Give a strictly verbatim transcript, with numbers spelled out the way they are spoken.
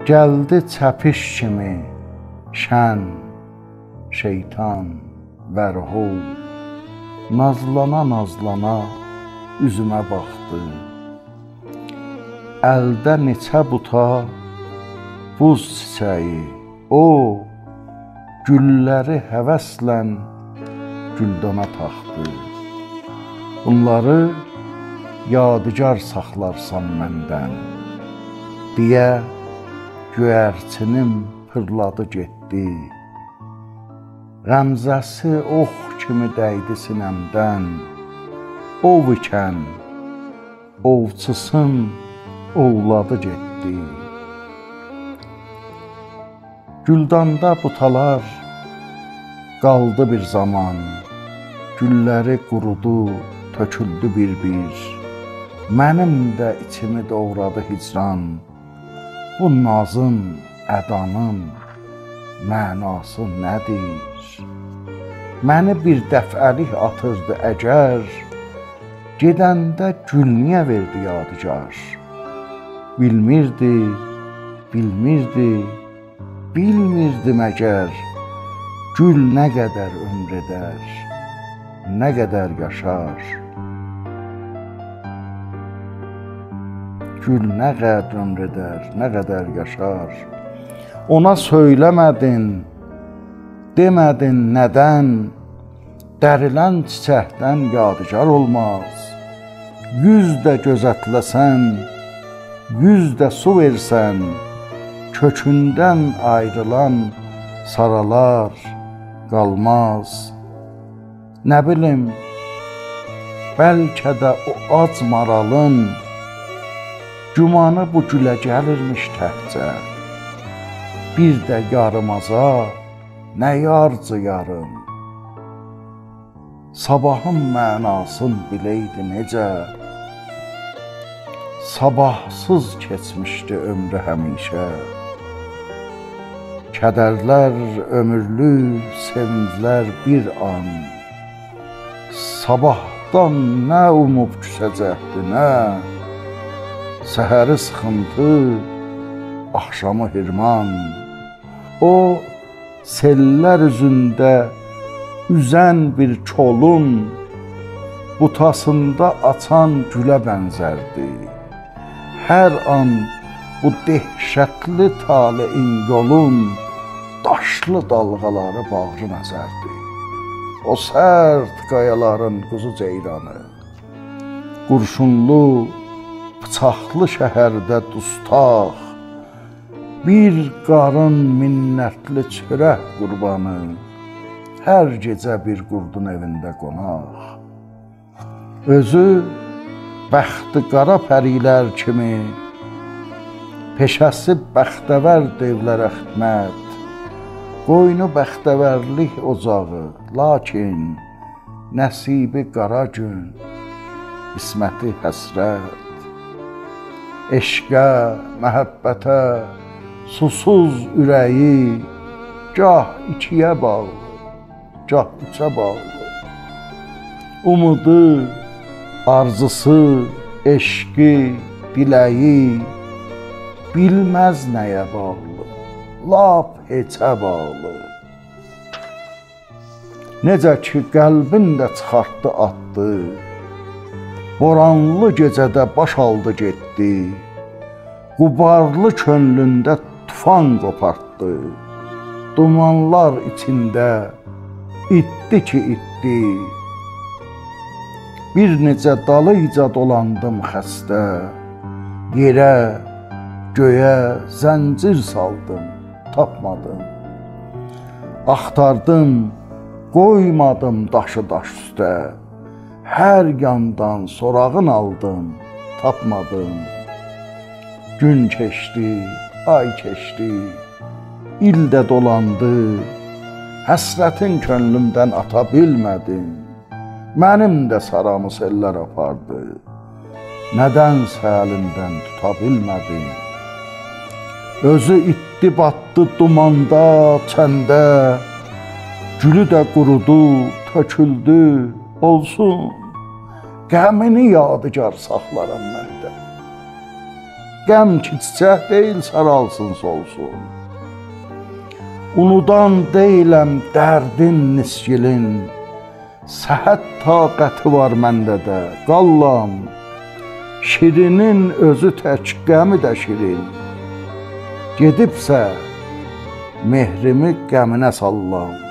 گلدی چپیش کیمی شن، شیطان، ورهو، نازلانا-نازلانا اوزومه باخدی. الده نئچه بوتا بوز چیچه‌یی، او گوللری هوسله گولدانا تاخدی. «بونلاری یادگار ساخلارسان مندن» دئیه گؤیرچینیم فیرلادی گئتدی. غمزه‌سی اوخ کیمی دَیدی سینه‌مدن، اوو ایکن اووچوسون اوولادی گئتدی. گولداندا بوتالار قالدی بیر زامان، گوللری قورودو، تؤکولدو بیر-بیر. منیم ده ایچیمی دوغرادی هجران. بو نازین، ادانین معناسی نه‌دیر؟ منی بیر دفعه‌لیک آتیردی اگر، گئدنده گول نییه وئردی یادگار؟ بیلمیردی، بیلمیردی، بیلمیردی مگر گول نه قدر عؤمور ائدر، نه قدر یاشار؟ گول نه قدر عؤمور ائدر، نه قدر یاشار؟ اونا سؤیله‌مه‌دین، دئمه‌دین ندن؟ دریلن چیچکدن یادگار اولماز. یوز ده گؤزتله‌سن، یوز ده سو وئرسن، کؤکوندن آیریلان سارالار قالماز. نه بیلیم، بلکه ده او آج مارالین گومانی بو گوله گلیرمیش تکجه. بیر ده یاریمازا نه یارجی یاریم؟ صاباحین معناسین بیلئیدی نئجه، صاباحسیز کئچمیشدی عؤمرو همیشه. کدرلر عؤمورلوک، سئوینجلر بیر آن. صاباحدان نه اوموب کوسه‌جکدی، نه؟ سحری سیخینتی، آخشامی حرمان. او، سئللر اوزونده اوزن بیر کولون بوتاسیندا آچان گوله بنزردی. هر آن بو دهشتلی طالعین یولون داشلی دالغالاری باغرین ازردی. او سرت قایالارین قوزو جئیرانی، قورشونلو، بیچاقلی شهرده دوستاق، بیر قارین منتلی چؤرک قوربانی، هر گئجه بیر قوردون ائوینده قوناق. اؤزو بختی قارا پری‌لر کیمی، پئشه‌سی بختاور دئولره خدمت، قوینو بختاورلیک اوجاغی، لاکین نصیبی قارا گون، قسمتی حسرت. عشقه، محبته سوسوز اوره‌یی گاه ایکی‌یه باغلی، گاه اوچه باغلی. اومودو، آرزوسو، عشقی، دیله‌یی بیلمز نه‌یه باغلی، لاپ هئچه باغلی. نئجه کی قلبین ده چیخارتدی، آتدی، بورانلی گئجه‌ده باش آلدی گئتدی، غبارلی کؤنلونده طوفان قوپارتدی. دومانلار ایچینده ایتدی کی ایتدی. بیر نئجه دالیجا دولاندیم خسته، یئره، گؤیه زنجیر سالدیم، تاپمادیم. آختاردیم، قویمادیم داشی داش اوسته. هر یاندان سوراغین آلدیم، تاپمادیم. گون کئچدی، آی کئچدی، ایل ده دولاندی، حسرتین کؤنلومدن آتا بیلمه‌دیم. منیم ده سارامی سئللر آپاردی، ندنسه الیمدن توتا بیلمه‌دیم. اؤزو ایتدی، باتدی دوماندا، چنده، گولو ده قورودو، تؤکولدو، اولسون، غمینی یادگار ساخلارام من ده. غم کی چیچک دئییل، سارالسین، سولسون. اونودان دئییلم دردین، نیسگیلین، سهند طاقتی وار منده ده، قاللام. شیرینین اؤزو تک غمی ده شیرین، گئدیبسه، مهریمی غمینه ساللام.